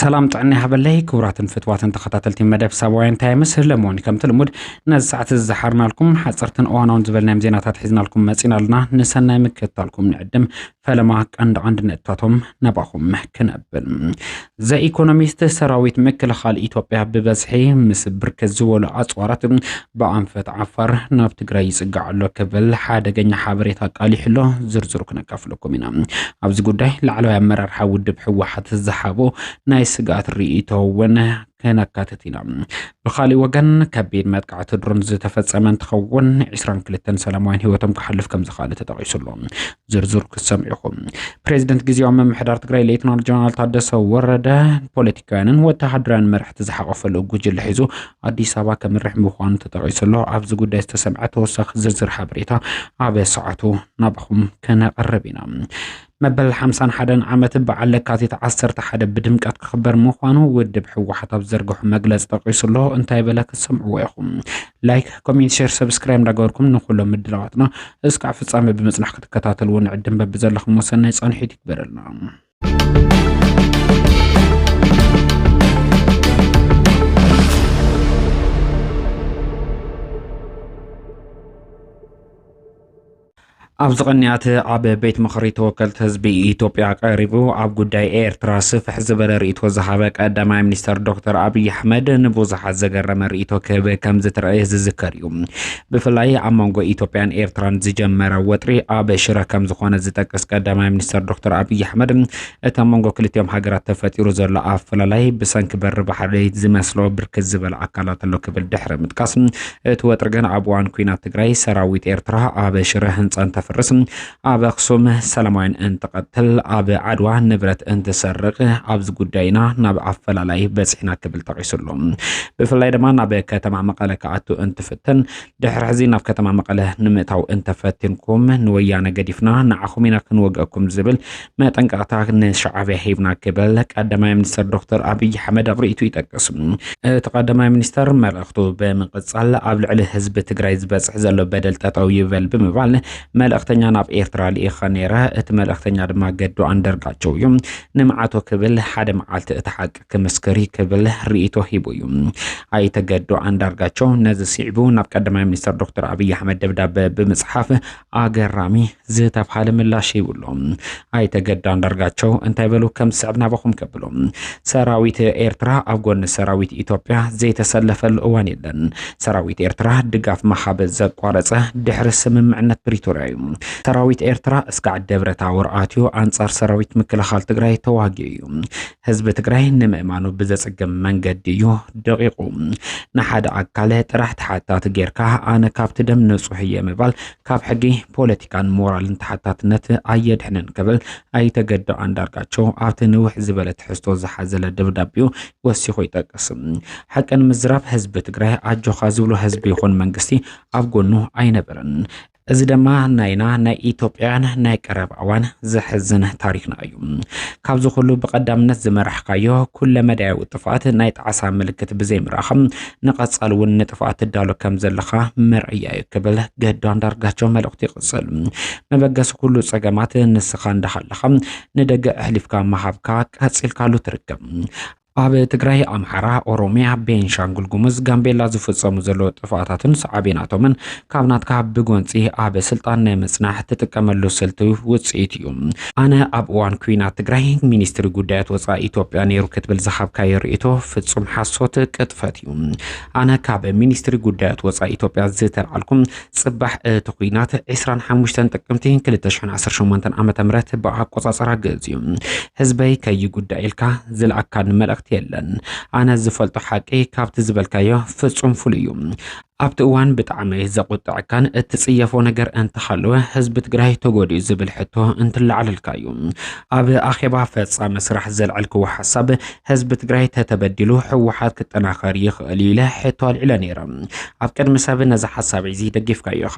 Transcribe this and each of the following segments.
ሰላም ጥዕና ይሃበለይ ክቡራትን ፍትዋትን ተኸታተልቲ መደብ ሳባውያን ታይምስ፣ ለሞኒ ከምቲ ልሙድ ነዚ ሰዓት እዚ ዝሓርናልኩም ሓፀርትን እዋናውን ዝበልናዮም ዜናታት ሒዝናልኩም መፂና ኣለና። ንሰናይ ምክትታልኩም ንዕድም። ፈለማ ቀንዲ ቀንዲ ነጥብታቶም ናባኹም ክነብል። ዘኢኮኖሚስት ሰራዊት ምክልኻል ኢትዮጵያ ብበዝሒ ምስ ብርክት ዝበሉ ኣፅዋራት ብኣንፈት ዓፋር ናብ ትግራይ ይጽጋዕ ኣሎ ክብል ሓደገኛ ሓበሬታ ኣቃሊሑ ኣሎ። ዝርዝሩ ክነካፍለኩም ኢና። ኣብዚ ጉዳይ ላዕለዋይ ኣመራርሓ ውድብ ህወሓት ዝሃቦ ናይ ስግኣት ርእይቶ እውን ከነካትት ኢና። ብኻሊእ ወገን ከቢድ መጥቃዕቲ ድሮን ዝተፈጸመ እንትኸውን ዕስራን ክልተን ሰላማውያን ህይወቶም ክሓልፍ ከም ዝኽኣለ ተጠቒሱ ኣሎ። ዝርዝሩ ክትሰምዑ ኢኹም። ፕሬዚደንት ግዜያዊ ምምሕዳር ትግራይ ሌተናል ጀነራል ታደሰ ወረደ ፖለቲካውያንን ወተሃደራውያን መራሕቲ ዝሓቆፈ ልኡኽ ጉጅለ ሒዙ ኣዲስ ኣበባ ከምርሕ ምዃኑ ተጠቒሱ ኣሎ። ኣብዚ ጉዳይ ዝተሰምዐ ተወሳኺ ዝርዝር ሓበሬታ ኣብ ሰዓቱ ናባኹም ከነቕርብ ኢና። መበል ሓምሳን ሓደን ዓመት በዓል ለካቲት ዓሰርተ ሓደ ብድምቀት ክኽበር ምዃኑ ውድብ ህወሓት ኣብ ዘርግሑ መግለፂ ጠቒሱ ኣሎ። እንታይ በለ ክትሰምዕዎ ኢኹም። ላይክ፣ ኮሜንት፣ ሼር፣ ሰብስክራይብ እንዳገበርኩም ንኩሎም ምድላዋትና እስካብ ፍጻሜ ብምጽናሕ ክትከታተልዎ ንዕድም። በብዘለኹም ወሰናይ ጻንሒት ይግበረልና። ኣብዚ ቅንያት ኣብ ቤት ምኽሪ ተወከልቲ ህዝቢ ኢትዮጵያ ቀሪቡ ኣብ ጉዳይ ኤርትራ ስፍሕ ዝበለ ርእይቶ ዝሃበ ቀዳማይ ሚኒስተር ዶክተር ኣብይ ኣሕመድ ንብዙሓት ዘገረመ ርእይቶ ክህብ ከም ዝተረእየ ዝዝከር እዩ። ብፍላይ ኣብ መንጎ ኢትዮጵያን ኤርትራን ዝጀመረ ወጥሪ ኣብ ሽረ ከም ዝኾነ ዝጠቅስ ቀዳማይ ሚኒስተር ዶክተር ኣብይ ኣሕመድ እቲ ኣብ መንጎ ክልቲኦም ሃገራት ተፈጢሩ ዘሎ ኣፈላላይ ብሰንኪ በሪ ባሕሪ ዝመስሎ ብርክት ዝበለ ኣካላት ኣሎ ክብል ድሕሪ ምጥቃስ እቲ ወጥሪ ግን ኣብ እዋን ኲናት ትግራይ ሰራዊት ኤርትራ ኣብ ሽረ ህንፃ እንተፍርስ፣ ኣብ ኣኽሱም ሰላማውያን እንትቐትል፣ ኣብ ዓድዋ ንብረት እንትሰርቕ ኣብዚ ጉዳይና ናብ ኣፈላላይ በፂሕና ክብል ጠቒሱ ኣሎ። ብፍላይ ድማ ናብ ከተማ መቐለ ክኣቱ እንትፍትን ድሕሪ ሕዚ ናብ ከተማ መቐለ ንምእታው እንተፈቲንኩም ንወያነ ገዲፍና ንዓኹም ኢና ክንወግአኩም ዝብል መጠንቀቕታ ንሻዕብያ ሂብና ክብል ቀዳማይ ሚኒስተር ዶክተር ኣብይ ኣሕመድ ኣብ ርእይቱ ይጠቅስ። እቲ ቀዳማይ ሚኒስተር መልእኽቱ ብምቕጻል ኣብ ልዕሊ ህዝቢ ትግራይ ዝበጽሕ ዘሎ በደል ጠጠው ይበል ብምባል መልእኽተኛ ናብ ኤርትራ ልኢኸ ነይረ። እቲ መልእኽተኛ ድማ ገዱ ኣንደርጋቸው እዩ። ንምዓቶ ክብል ሓደ መዓልቲ እቲ ሓቂ ክምስክር ክብል ርእይቶ ሂቡ እዩ። ኣይተ ገዱ ኣንዳርጋቸው ነዚ ስዒቡ ናብ ቀዳማይ ሚኒስተር ዶክተር ኣብይ ኣሕመድ ደብዳበ ብምጽሓፍ ኣገራሚ ዝተብሃለ ምላሽ ሂቡ ኣሎ። ኣይተ ገዱ ኣንዳርጋቸው እንታይ በሉ ከም ዝስዕብ ናባኹም ከብሎ። ሰራዊት ኤርትራ ኣብ ጎኒ ሰራዊት ኢትዮጵያ ዘይተሰለፈሉ እዋን የለን። ሰራዊት ኤርትራ ድጋፍ ምሃብ ዘቋረጸ ድሕሪ ስምምዕነት ፕሪቶርያ እዩ። ሰራዊት ኤርትራ እስካዕ ደብረ ታቦር ኣትዩ ኣንጻር ሰራዊት ምክልኻል ትግራይ ተዋጊኡ እዩ። ህዝቢ ትግራይ ንምእማኑ ብዘጸግም መንገዲ እዩ ደቂቑ። ንሓደ ኣካል ጥራሕ ተሓታቲ ጌርካ ኣነ ካብቲ ደም ንጹህ እየ ምባል ካብ ሕጊ፣ ፖለቲካን ሞራልን ተሓታትነት ኣየድሕንን ክብል ኣይተ ገዱ ኣንዳርጋቸው ኣብቲ ንውሕ ዝበለ ትሕዝቶ ዝሓዘለ ደብዳቤኡ ወሲኹ ይጠቅስ። ሓቂ ንምዝራብ ህዝቢ ትግራይ ኣጆኻ ዝብሎ ህዝቢ ይኹን መንግስቲ ኣብ ጎኑ ኣይነበረን። እዚ ድማ ናይና ናይ ኢትዮጵያውያን ናይ ቀረባ እዋን ዘሕዝን ታሪኽና እዩ። ካብዚ ኩሉ ብቐዳምነት ዝመራሕካዮ ኩለ መዳያዊ ጥፍኣት ናይ ጣዕሳ ምልክት ብዘይምርኣኻ ንቐጻሊ እውን ንጥፍኣት ትዳሎ ከም ዘለኻ መርኣያ እዩ ክብል ገዱ ኣንዳርጋቸው መልእኽቱ ይቕጽል። መበገሲ ኩሉ ጸገማት ንስኻ እንዳሃለኻ ንደገ ኣሕሊፍካ ምሃብካ ቀጺልካሉ ትርከብ። ኣብ ትግራይ፣ ኣምሓራ፣ ኦሮሚያ፣ ቤንሻንጉል ጉሙዝ፣ ጋምቤላ ዝፍጸሙ ዘለዉ ጥፍኣታትን ሰዓቤናቶምን ካብ ናትካ ብጎንጺ ኣብ ስልጣን ናይ ምጽናሕ ትጥቀመሉ ስልቲ ውጽኢት እዩ። ኣነ ኣብ እዋን ኲናት ትግራይ ሚኒስትሪ ጉዳያት ወጻኢ ኢትዮጵያ ነይሩ ክትብል ዝሃብካዮ ርእይቶ ፍጹም ሓሶት ቅጥፈት እዩ። ኣነ ካብ ሚኒስትሪ ጉዳያት ወጻኢ ኢትዮጵያ ዝተልዓልኩ ጽባሕ እቲ ኲናት ዕስራን ሓሙሽተን ጥቅምቲ ክልተ ሽሕን ዓሰርተ ሸሞንተን ዓመተ ምህረት ብኣቆጻጽራ ግእዝ እዩ። ህዝበይ ከይጉዳእ ኢልካ ዝለኣካኒ መልእኽቲ የለን። ኣነ ዝፈልጦ ሓቂ ካብቲ ዝበልካዮ ፍጹም ፍሉይ እዩ። ኣብቲ እዋን ብጣዕሚ ዘቑጥዐካን እትጽየፎ ነገር እንተሃለወ ህዝቢ ትግራይ ተጎዲኡ ዝብል ሕቶ እንትለዓለልካ እዩ። ኣብ ኣኼባ ፈጻሚ ስራሕ ዘልዐልክዎ ሓሳብ ህዝቢ ትግራይ ተተበዲሉ ህወሓት ክጠናኸር ይኽእል እዩ ኢለ ሕቶ ኣልዒለ ነይረ። ኣብ ቅድሚ ሰብ ነዚ ሓሳብ እዚ ደጊፍካዮ ኢኻ።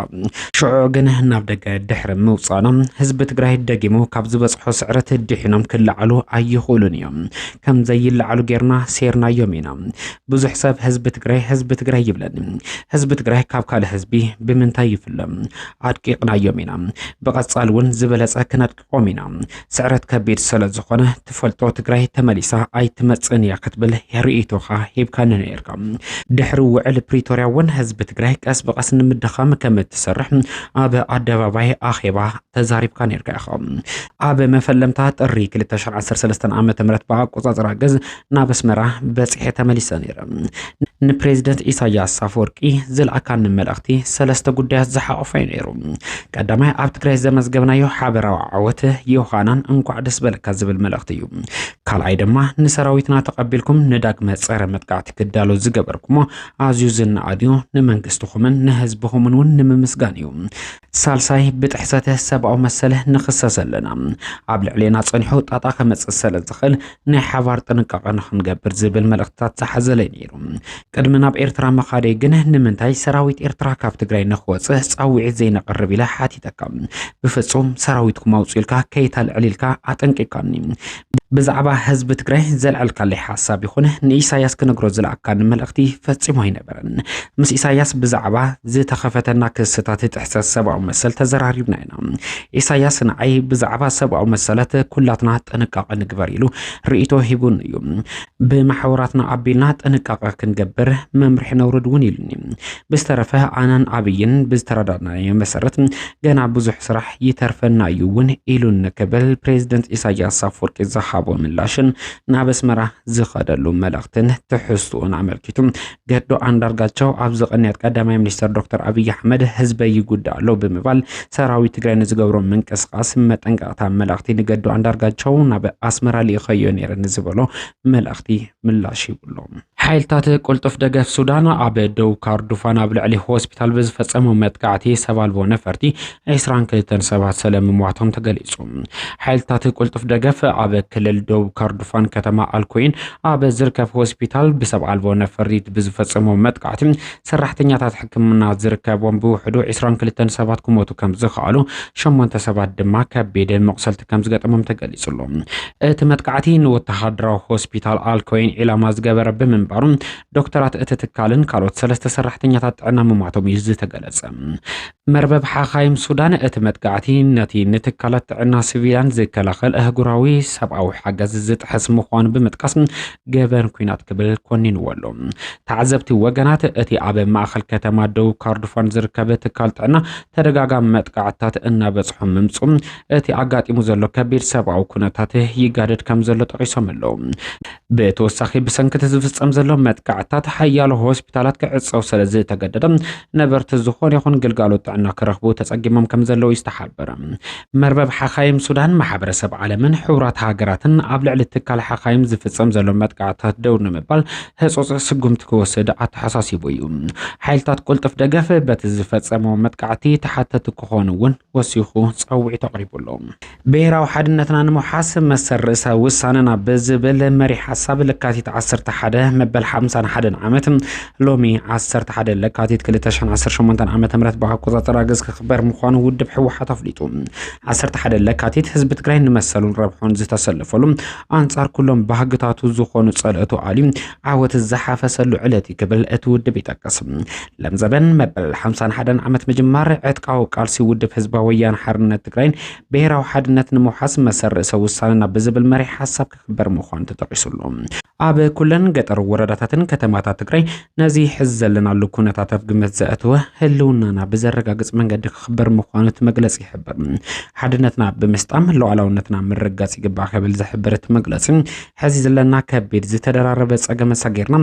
ሽዑ ግን ናብ ደገ ድሕሪ ምውጻእና ህዝቢ ትግራይ ደጊሙ ካብ ዝበጽሖ ስዕረት ድሒኖም ክለዓሉ ኣይኽእሉን እዮም። ከም ዘይለዓሉ ጌርና ሴርናዮም ኢና። ብዙሕ ሰብ ህዝቢ ትግራይ፣ ህዝቢ ትግራይ ይብለኒ። ህዝቢ ትግራይ ካብ ካልእ ህዝቢ ብምንታይ ይፍለ? ኣድቂቕናዮም ኢና። ብቐጻል እውን ዝበለጸ ክነድቅቖም ኢና። ስዕረት ከቢድ ስለ ዝኾነ ትፈልጦ ትግራይ ተመሊሳ ኣይትመጽእን እያ ክትብል ርእይቶኻ ሂብካኒ ነይርካ። ድሕሪ ውዕል ፕሪቶርያ እውን ህዝቢ ትግራይ ቀስ ብቐስ ንምድኻም ከም እትሰርሕ ኣብ ኣደባባይ ኣኼባ ተዛሪብካ ነይርካ ኢኻ። ኣብ መፈለምታ ጥሪ ክልተ ሽሕን ዓሰርተ ሰለስተን ዓመተ ምህረት ብኣቆጻጽራ ግዝ ናብ ኣስመራ በጺሐ ተመሊሰ ነይረ። ንፕሬዚደንት ኢሳያስ ኣፈወርቂ ዝለኣካኒ መልእኽቲ ሰለስተ ጉዳያት ዝሓቖፈ እዩ ነይሩ። ቀዳማይ፣ ኣብ ትግራይ ዘመዝገብናዮ ሓበራዊ ዓወት ዮሃናን እንኳዕ ደስ በለካ ዝብል መልእኽቲ እዩ። ካልኣይ ድማ፣ ንሰራዊትና ተቐቢልኩም ንዳግመ ጸረ መጥቃዕቲ ክዳሎ ዝገበርኩሞ ኣዝዩ ዝነኣድ እዩ። ንመንግስትኹምን ንህዝብኹምን እውን ንምምስጋን እዩ። ሳልሳይ፣ ብጥሕሰት ሰብኣዊ መሰል ንኽሰስ ኣለና። ኣብ ልዕሌና ጸኒሑ ጣጣ ከመጽእ ስለ ዝኽእል ናይ ሓባር ጥንቃቐ ንኽንገብር ዝብል መልእኽትታት ዝሓዘለ እዩ ነይሩ። ቅድሚ ናብ ኤርትራ ምኻደይ ግን ንምንታይ ሰራዊት ኤርትራ ካብ ትግራይ ንኽወጽእ ጻውዒት ዘይነቕርብ ኢለ ሓቲተካ። ብፍጹም ሰራዊትኩም ኣውጽኡ ኢልካ ከይተልዕል ኢልካ ኣጠንቂቕካኒ። ብዛዕባ ህዝቢ ትግራይ ዘልዐልካለይ ሓሳብ ይኹን ንኢሳያስ ክነግሮ ዝለኣካኒ መልእኽቲ ፈጺሙ ኣይነበረን። ምስ ኢሳያስ ብዛዕባ ዝተኸፈተና ክስታት ጥሕሰት ሰብኣዊ መሰል ተዘራሪብና ኢና። ኢሳያስ ንዓይ ብዛዕባ ሰብኣዊ መሰላት ኩላትና ጥንቃቐ ንግበር ኢሉ ርእይቶ ሂቡኒ እዩ። ብማሕበራትና ኣቢልና ጥንቃቐ ክንገብር መምርሒ ነውርድ እውን ኢሉኒ። ብዝተረፈ ኣነን ኣብይን ብዝተረዳድናዮ መሰረት ገና ብዙሕ ስራሕ ይተርፈና እዩ እውን ኢሉኒ ክብል ፕሬዚደንት ኢሳያስ ኣፈወርቂ ዝሃቦ ምላሽን ናብ ኣስመራ ዝኸደሉ መልእኽትን ትሕዝትኡን ኣመልኪቱ ገዱ ኣንዳርጋቸው ኣብዚ ቅንያት ቀዳማይ ሚኒስትር ዶክተር ኣብይ ኣሕመድ ህዝበይ ይጉዳእ ኣሎ ብምባል ሰራዊት ትግራይ ንዝገብሮ ምንቅስቃስ መጠንቀቕታ መልእኽቲ ንገዱ ኣንዳርጋቸው ናብ ኣስመራ ልኢኸዮ ነይረ ንዝበሎ መልእኽቲ ምላሽ ይብሉ። ሓይልታት ቁልጡፍ ደገፍ ሱዳን ኣብ ደቡብ ካርዱፋን ኣብ ልዕሊ ሆስፒታል ብዝፈጸመ መጥቃዕቲ ሰብ ኣልቦ ነፈርቲ ዒስራን ክልተን ሰባት ስለ ምሟቶም ተገሊጹ። ሓይልታት ቁልጡፍ ደገፍ ኣብ ክልል ደቡብ ካርዱፋን ከተማ ኣልኮይን ኣብ ዝርከብ ሆስፒታል ብሰብ ኣልቦ ነፈሪት ብዝፈጸሞ መጥቃዕቲ ሰራሕተኛታት ሕክምና ዝርከቦም ብውሕዱ ዒስራን ክልተን ሰባት ክሞቱ ከም ዝኸኣሉ፣ ሸሞንተ ሰባት ድማ ከቢድ መቑሰልቲ ከም ዝገጠሞም ተገሊጹ ኣሎ። እቲ መጥቃዕቲ ንወተሃደራዊ ሆስፒታል ኣልኮይን ዒላማ ዝገበረ ብምንባሩ፣ ዶክተራት እቲ ትካልን ካልኦት ሰለስተ ሰራሕተኛታት ጥዕና ምሟቶም እዩ ዝተገለጸ። መርበብ ሓኻይም ሱዳን እቲ መጥቃዕቲ ነቲ ንትካላት ጥዕና ሲቪላን ዝከላኸል ኣህጉራዊ ሰብኣዊ ሓገዝ ዝጥሕስ ምዃኑ ብምጥቃስ ገበን ኲናት ክብል ኮኒንዎ ኣሎ። ተዓዘብቲ ወገናት እቲ ኣብ ማእኸል ከተማ ደቡብ ካርዱፋን ዝርከብ ትካል ጥዕና ተደጋጋሚ መጥቃዕትታት እናበጽሖ ምምጹ እቲ ኣጋጢሙ ዘሎ ከቢድ ሰብኣዊ ኩነታት ይጋደድ ከም ዘሎ ጠቒሶም ኣለዉ። ብተወሳኺ ብሰንኪ እቲ ዝፍጸም ዘሎ መጥቃዕትታት ሓያሎ ሆስፒታላት ክዕጸው ስለ ዝተገደደ ነበርቲ ዝኾነ ይኹን ግልጋሎት ጥዕና ክረኽቡ ተጸጊሞም ከም ዘለዉ ዝተሓበረ። መርበብ ሓኻይም ሱዳን ማሕበረሰብ ዓለምን ሕቡራት ሃገራትን ኣብ ልዕሊ ትካል ሓኻይም ዝፍጸም ዘሎ መጥቃዕትታት ደው ንምባል ህጹጽ ስጉምቲ ክወስድ ኣተሓሳሲቡ እዩ። ሓይልታት ቁልጡፍ ደገፍ በቲ ዝፈጸሞ መጥቃዕቲ ተሓተቲ ክኾኑ እውን ወሲኹ ጸውዒት ኣቕሪቡ ኣሎ። ብሄራዊ ሓድነትና ንምውሓስ መሰል ርእሰ ውሳነና ብዝብል መሪሕ ሓሳብ ለካቲት ዓሰርተ ሓደ መበል ሓምሳን ሓደን ዓመት ሎሚ ዓሰርተ ሓደ ለካቲት ክልተ ሽሕን ዓሰርተ ሸሞንተን ዓመተ ምህረት ብኣቆጻጽራ ግዝ ክኽበር ምዃኑ ውድብ ህወሓት ኣፍሊጡ። ዓሰርተ ሓደ ለካቲት ህዝቢ ትግራይ ንመሰሉን ረብሑን ዝተሰለፈሉ፣ ኣንጻር ኩሎም ባህግታቱ ዝኾኑ ጸላእቱ ኣልዩ ዓወት ዝሓፈሰሉ ዕለት እዩ ክብል እቲ ውድብ ይጠቅስ። ለምዘበን መበል ሓምሳን ሓደን ዓመት ምጅማር ዕጥቃዊ ቃልሲ ውድብ ህዝባዊ ወያነ ሓርነት ትግራይን ብሄራዊ ሓድነት ንምውሓስ መሰል ርእሰ ውሳነና ብዝብል መሪሕ ሓሳብ ክኽበር ምዃኑ ተጠቒሱ ኣሎ። ኣብ ኩለን ገጠር ወረዳታትን ከተማታት ትግራይ ነዚ ሕዚ ዘለናሉ ኩነታት ኣብ ግምት ዘእተወ ህልውናና ብዘረጋግጽ መንገዲ ክኽበር ምዃኑ እቲ መግለጺ ይሕብር። ሓድነትና ብምስጣም ሉዓላውነትና ምርግጋጽ ይግባእ ክብል ዝሕብር እቲ መግለጺ፣ ሕዚ ዘለና ከቢድ ዝተደራረበ ጸገም ሰጊርና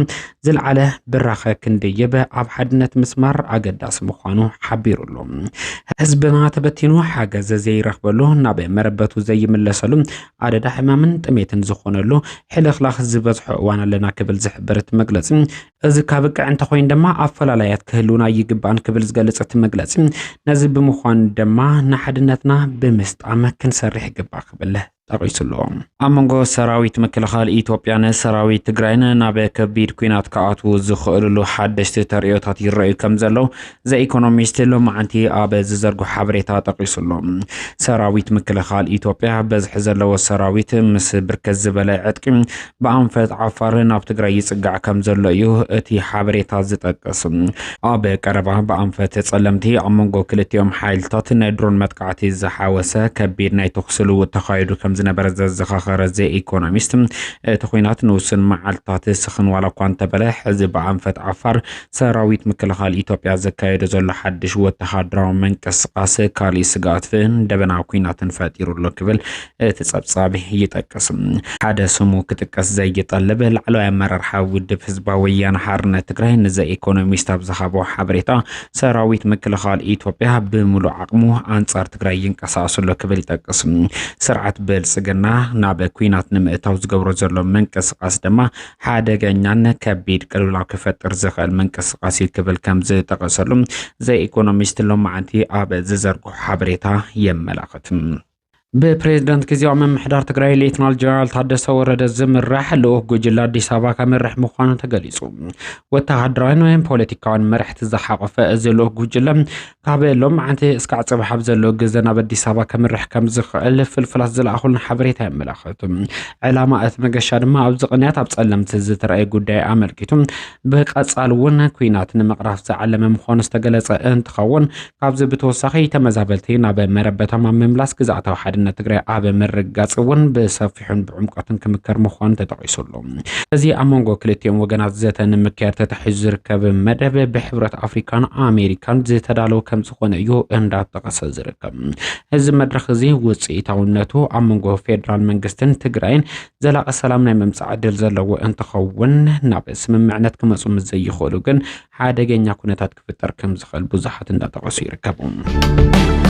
ዝለዓለ ብራኸ ክንድይብ ኣብ ሓድነት ምስማር ኣገዳሲ ምዃኑ ሓቢሩ ኣሎ። ህዝብና ተበቲኑ ሓገዝ ዘይረኽበሉ፣ ናብ መረበቱ ዘይምለሰሉ፣ ኣደዳ ሕማምን ጥሜትን ዝኾነሉ ሕልኽላኽ ዝበዝሖ እዋን ኣለና ክብል ዝሕብር እቲ መግለጺ፣ እዚ ካብ ብቅዕ እንተኾይኑ ድማ ኣፈላላያት ክህልውና ኣይግባእን ክብል ዝገልጽ እቲ መግለጺ፣ ነዚ ብምዃኑ ድማ ንሓድነትና ብምስጣም ክንሰርሕ ይግባእ ክብል ጠቒሱ ኣሎ። ኣብ መንጎ ሰራዊት ምክልኻል ኢትዮጵያን ሰራዊት ትግራይን ናብ ከቢድ ኲናት ክኣትዉ ዝኽእልሉ ሓደሽቲ ተርእዮታት ይረኣዩ ከም ዘለዉ ዘኢኮኖሚስት ሎማዓንቲ ኣብ ዝዘርግሖ ሓበሬታ ጠቒሱ ኣሎ። ሰራዊት ምክልኻል ኢትዮጵያ በዝሒ ዘለዎ ሰራዊት ምስ ብርክት ዝበለ ዕጥቂ ብኣንፈት ዓፋር ናብ ትግራይ ይጽጋዕ ከም ዘሎ እዩ እቲ ሓበሬታ ዝጠቅስ። ኣብ ቀረባ ብኣንፈት ጸለምቲ ኣብ መንጎ ክልቲኦም ሓይልታት ናይ ድሮን መጥቃዕቲ ዝሓወሰ ከቢድ ናይ ተኹሲ ልውውጥ ተኻይዱ ከም ዝነበረ ዘዘኻኸረ ዘኢኮኖሚስት፣ እቲ ኲናት ንውሱን መዓልትታት ስኽን ዋላ እኳ እንተበለ፣ ሕዚ ብኣንፈት ዓፋር ሰራዊት ምክልኻል ኢትዮጵያ ዘካየዶ ዘሎ ሓድሽ ወተሃደራዊ ምንቅስቓስ ካሊእ ስግኣትን ደበናዊ ኲናትን ፈጢሩ ኣሎ ክብል እቲ ጸብጻብ ይጠቅስ። ሓደ ስሙ ክጥቀስ ዘይጠልብ ላዕለዋይ ኣመራርሓ ውድብ ህዝባዊ ወያነ ሓርነት ትግራይ ንዘ ኢኮኖሚስት ኣብ ዝሃቦ ሓበሬታ፣ ሰራዊት ምክልኻል ኢትዮጵያ ብምሉእ ዓቕሙ ኣንጻር ትግራይ ይንቀሳቐስ ኣሎ ክብል ይጠቅስ። ስርዓት ብልጽግና ናብ ኲናት ንምእታው ዝገብሮ ዘሎ ምንቅስቓስ ድማ ሓደገኛን ከቢድ ቅልውላው ክፈጥር ዝኽእል ምንቅስቓስ እዩ ክብል ከም ዝጠቐሰሉ ዘ ኢኮኖሚስት ሎማዓንቲ ኣብ ዝዘርግሖ ሓበሬታ የመላኽት። ብፕሬዝደንት ግዜያዊ ምምሕዳር ትግራይ ሌትናል ጀነራል ታደሰ ወረደ ዝምራሕ ልኡኽ ጉጅለ ኣዲስ ኣበባ ከምርሕ ምዃኑ ተገሊጹ። ወተሃደራውያን ወይም ፖለቲካውያን መራሕቲ ዝሓቖፈ እዚ ልኡኽ ጉጅለ ካብ ሎማዓንቲ እስካዕ ጽባሕ ኣብ ዘሎ ግዘ ናብ ኣዲስ ኣበባ ከምርሕ ከም ዝኽእል ፍልፍላት ዝለኣኹልና ሓበሬታ የመላኽት። ዕላማ እቲ መገሻ ድማ ኣብዚ ቅንያት ኣብ ጸለምቲ ዝተረኣየ ጉዳይ ኣመልኪቱ ብቐጻሊ እውን ኲናት ንምቕራፍ ዝዓለመ ምዃኑ ዝተገለጸ እንትኸውን፣ ካብዚ ብተወሳኺ ተመዛበልቲ ናብ መረበቶም ኣብ ምምላስ ግዝኣታዊ ሓድነት ትግራይ ኣብ ምርግጋጽ እውን ብሰፊሑን ብዕምቆትን ክምከር ምዃኑ ተጠቒሱ ኣሎ። እዚ ኣብ መንጎ ክልቲኦም ወገናት ዘተ ንምክያድ ተታሒዙ ዝርከብ መደብ ብሕብረት ኣፍሪካን ኣሜሪካን ዝተዳለወ ከም ዝኾነ እዩ እንዳጠቐሰ ዝርከብ። እዚ መድረኽ እዚ ውፅኢታውነቱ ኣብ መንጎ ፌዴራል መንግስትን ትግራይን ዘላቒ ሰላም ናይ ምምፃእ ዕድል ዘለዎ እንትኸውን፣ ናብ ስምምዕነት ክመፁ ምስ ዘይኽእሉ ግን ሓደገኛ ኩነታት ክፍጠር ከም ዝኽእል ብዙሓት እንዳጠቐሱ ይርከቡ።